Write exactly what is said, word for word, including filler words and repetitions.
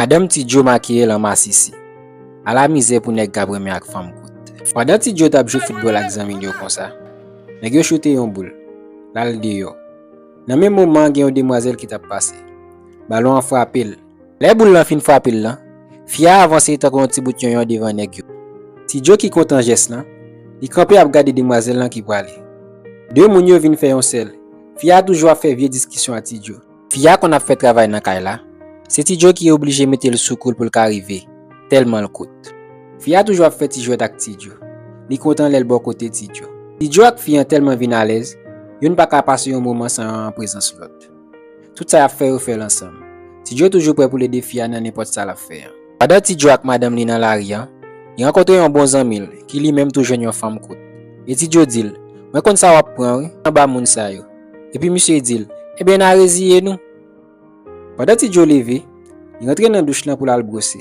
Madanm Ti Djo makiye l an masisi. Ala mizè pou nèg k ap renmen ak fanm kout. Pandan Ti Djo t ap jwe foutbòl ak zanmi l yo konsa, nèg yo choute yon boul. L al deyò. Nan menm moman an, gen yon demwazèl ki t ap pase. Balon an frape l. Lè boul lan fin frape l lan, fi a avanse tankou yon ti bout yonyon devan nèg yo. Ti Djo ki kontan jès lan, li kanpe ap gade demwazèl lan ki prale. De moun yo vin fè yon sèl. Fi a toujou ap fè vye diskisyon ak Ti Djo. Fi a konn ap fè travay nan kay la. Se Ti Djo ki oblije mete l sou kou l pou l ka rive, tèlman l kout. Fi a toujou ap fè ti jwèt ak Ti Djo. Li kontan lè l bò kote Ti Djo. Ti Djo ak fi an tèlman vin alèz, youn pa ka pase yon moman san yon an prezans lòt. Tout sa y ap fè yo fè l ansanm. Ti Djo toujou prè pou l ede fi a nan nenpòt sa l ap fè an. Pandan Ti Djo ak madanm li nan lari an, li rankontre yon bon zanmi l ki li menm tou jwenn yon fanm kout. E Ti Djo di l, "Mwen konn sa w ap pran wi, anba moun sa yo." Epi misye di l, "Ebyen n a reziye nou." Pandan Ti Djo leve, li rantre nan douch lan pou l al bwose.